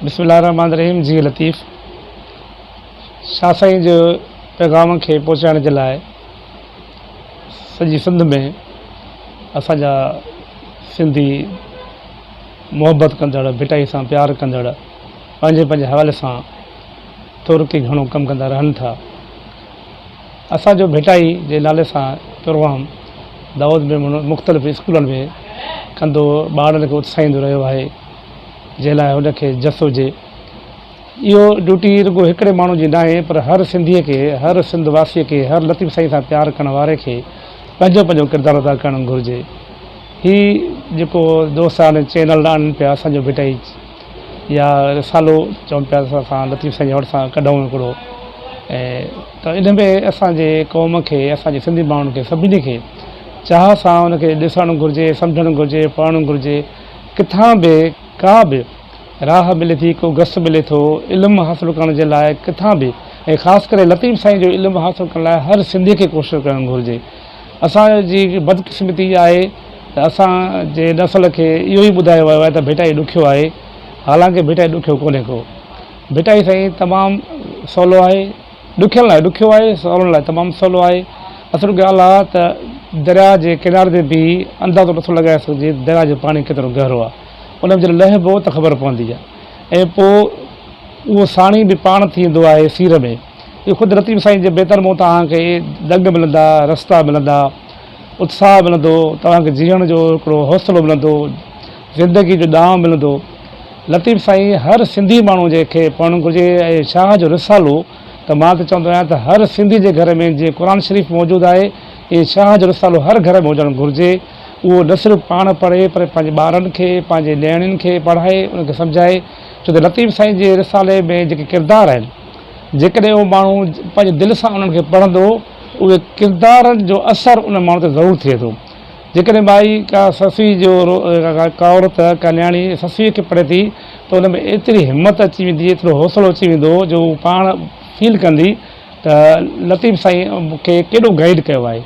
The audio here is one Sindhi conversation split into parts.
بسم الله الرحمٰن الرحيم جي لطيف شاهه سائين جي پيغام کي پهچائڻ جي لاء سڄي سنڌ ۾ اسان جا سنڌي محبت ڪندڙ ڀٽائي سان پيار ڪندڙ پنهنجي پنهنجي حوالي سان ٿورو ڪي گهڻو ڪم ڪندا رهن ٿا. اسان جو ڀٽائي جي نالي سان پروگرام دائود ميمڻ مختلف اسڪولن ۾ ڪندو ٻارڙن کي اتساهيندو رهيو آهي جنهن لاء هن کي جس هجي. اهو ڊيوٽي رڳو هڪڙي ماڻهو جي ناهي پر هر سنڌيء کي هر سنڌ واسيء کي هر لطيف سائين سان پيار ڪرڻ واري کي پنهنجو پنهنجو ڪردار ادا ڪرڻ گهرجي. هي جيڪو دوست آهن چينل آڻن پيا اسان جو ڀٽائي يا رسالو چون پيا ته اسان لطيف سائين جي حوالي سان ڪڍون هڪڙو ۽ ته ان ۾ اسان جي قوم کي اسان جي سنڌي ماڻهن کي سڀني کي چاهه سان ان کي ڏسڻ گهرجي سمجهڻ گهرجي پڙهڻ گهرجي ڪٿان به ڪا به راهه ملي ٿي ڪو گس ملي ٿو علم حاصل ڪرڻ جي لاء ڪٿان به ۽ خاص ڪري لطيف سائين جو علم حاصل ڪرڻ لاء هر سنڌي کي ڪوشش ڪرڻ گهرجي اسان جي بدقسمتي اها آهي ته اسان جي نسل کي اهو ئي ٻڌايو ويو آهي ته ڀٽائي ڏکيو آهي، حالانڪه ڀٽائي ڏکيو ڪونهي ڪو. ڀٽائي سائين تمام سولو آهي، ڏکين لاء ڏکيو آهي، سولن لاء تمام سولو آهي. اصل ڳالهه آهي ته درياء جي ڪناري تي بيهي اندازو نٿو لڳائي سگهجي ته درياء جو پاڻي ڪيترو گهرو آهي. ان ۾ جڏهن لهبو ته خبر پوندي آهي ۽ پوء اهو ساڻي به پاڻ ٿيندو آهي سير ۾. اهو خود لطيف سائين جي بيتن مون توهان کي دڳ ملندا، رستا ملندا، اتساهه ملندو، توهان کي جيئڻ جو هڪڙو حوصلو ملندو، زندگي جو ڏانء ملندو. لطيف سائين هر سنڌي ماڻهو جي کي پڙهڻ گهرجي ۽ شاهه جو رسالو ته مان ته چوندو آهيان ته هر سنڌي جي گهر ۾ جيئن قرآن شريف موجود آهي ائين شاهه جو رسالو هر گهر ۾ هجڻ گهرجي. اهو نه صرف پاڻ پڙهي پر پنهنجي ٻارن کي، پنهنجي نياڻين کي پڙهائي انهن کي سمجهائي ڇو ته لطيف سائين جي رسالي ۾ جيڪي ڪردار آهن، جيڪڏهن اهو ماڻهو پنهنجي دل سان انهن کي پڙهندو، اهي ڪردارن جو اثر ان ماڻهو تي ضرور ٿئي ٿو. جيڪڏهن مائي ڪا سسئي جو ڪا عورت ڪا نياڻي سسئي کي پڙهي ٿي ته ان ۾ ايتري همت اچي ويندي، ايترو حوصلو اچي ويندو جو هو پاڻ فيل ڪندي ته لطيف سائين مون کي ڪيڏو گائيڊ ڪيو آهي.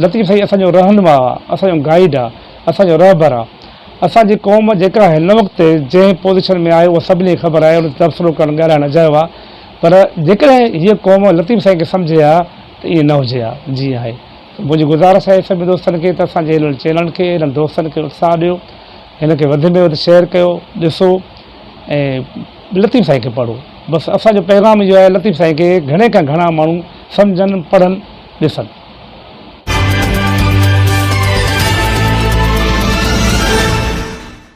لطيف سائين اسان جو رهنما آ، اسان جو گائيڊ آ، اسان جو رهبر آ. اسان جي قوم جيڪا هن وقت جنهن پوزيشن ۾ آهي اها سڀني کي خبر آهي ان تي تبصرو ڪرڻ ڳالهائڻ اجايو آهي پر جيڪڏهن هيء قوم لطيف سائين کي سمجهي ها ته ائين نه هجي ها جيئن آهي ته منهنجي گذارش آهي سڀني دوستن کي ته اسان جي هنن چينل کي هنن دوستن کي اتساهه ڏيو هن کي وڌ ۾ وڌ شيئر ڪيو ڏسو ۽ لطيف سائين کي پڙهو بس اسان جو پيغام اهو آهي لطيف سائين کي گهڻي کان گهڻا ماڻهو سمجهن پڙهن ڏسن.